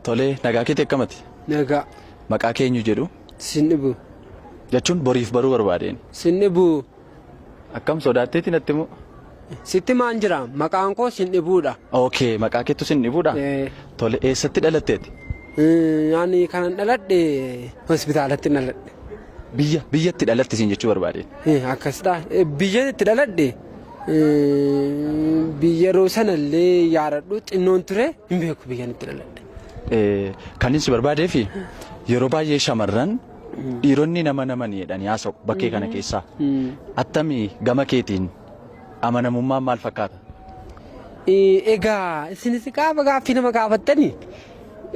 Tolee, nagaa keeti akkamati? Nagaa. Maqaa kee eenyu jedhu? Sin dhibu. Jechuun boriif baruu barbaadeen. Sin dhibu. Akkam sodaatteeti natti moo? Sitti maan jira? Maqaan koo sin dhibuudha. Okay, maqaa keettu sin dhibuudha? Eh. Tole, eessatti dhalatteeti? Ani kanan dhaladhe hospitaalatti dhaladhe. Biyya biyyatti dhalatte siin jechuu barbaadeen. Akkasidha. Biyya itti dhaladhe biyya yeroo sanallee yaadadhu xinnoon ture hin beeku biyyan itti dhaladhe. Kanin si barbaadee fi yeroo baay'ee shamarran dhiironni nama namani jedhanii haasa'u bakkee kana keessaa. Attami gama keetiin amanamummaan maal fakkaata? Egaa isinis gaafa gaaffii nama gaafattanii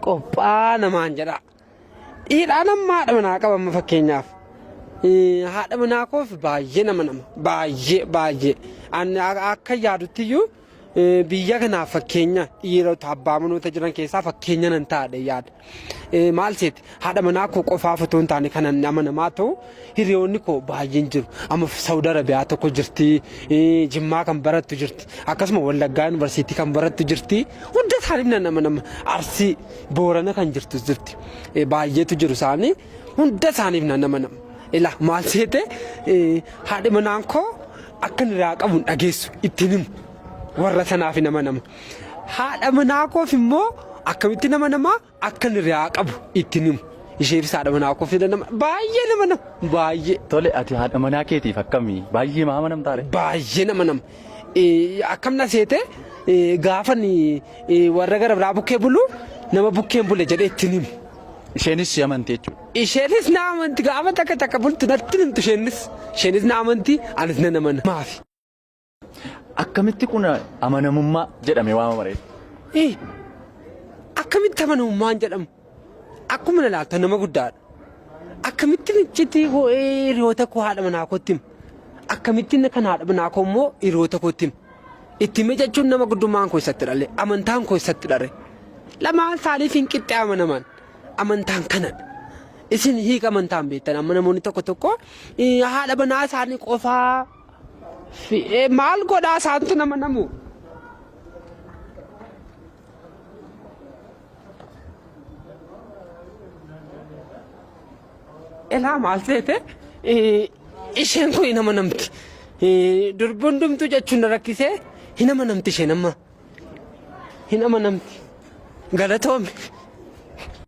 qophaa namaan jedha. Dhiiraan amma haadha manaa qaba amma fakkeenyaaf. Haadha manaa koof baay'ee nama nama baay'ee baay'ee. Ani akka yaadutti iyyuu biyya kanaaf fakkeenya dhiirota abbaa manoota jiran keessaa fakkeenya nan taa'adha yaada. Maal seeti haadha manaa koo qofaaf otoo hin taane kanan amanamaa ta'u hiriyoonni koo baay'een jiru. Amma Saudi Arabiyaa tokko jirti, Jimmaa kan barattu jirti, akkasuma Wallaggaa Yuunivarsiitii kan barattu jirti. Hunda isaaniif nan amanama. Arsii, Boorana kan jirtus jirti. Baay'eetu jiru isaanii hunda isaaniif nan amanama. Ilaa maal seete haadhi manaan koo akka inni irraa qabu hin dhageessu ittiin himu. Warra sanaaf hin amanama. Haadha manaa koof immoo akkamitti nama namaa akka inni irraa qabu ittiin himu. Isheefis haadha manaa koof nama baay'ee nama nama baay'ee. Tole ati haadha manaa keetiif akkami? Baay'ee maa amanamtaa ree? Baay'ee nama nama. Akkam na seete gaafan warra gara biraa bukkee bulu nama bukkeen bule jedhee ittiin himu. Isheenis si amanti jechuudha. Isheenis na amanti gaafa takka takka bultu natti himtu isheenis. Isheenis na amanti anis nan amana. Maafi? Akkamitti kun amanamummaa jedhame waamama ree? Eh, Akkamitti amanamummaan jedhamu? Akkuma na laaltan nama guddaadha. Akkamittiin iccitii koo hiriyoota koo haadha manaa kootti hima? Akkamittiin kan haadha manaa koo immoo hiriyoota kootti hima? Itti hime jechuun nama guddummaan koo isatti dhale, amantaan koo isatti dhare. Lamaan isaaniif hin qixxe amanaman. Amantaan kanadha. Isin hiika amantaan beektan amma namoonni tokko tokko haadha manaa isaanii qofaa maal godhaa isaantu nama namu. Elaa maal seete isheen kun hin amanamti. Durbi hundumtuu jechuun na rakkisee hin amanamti isheen amma. Hin amanamti. Galatoomi.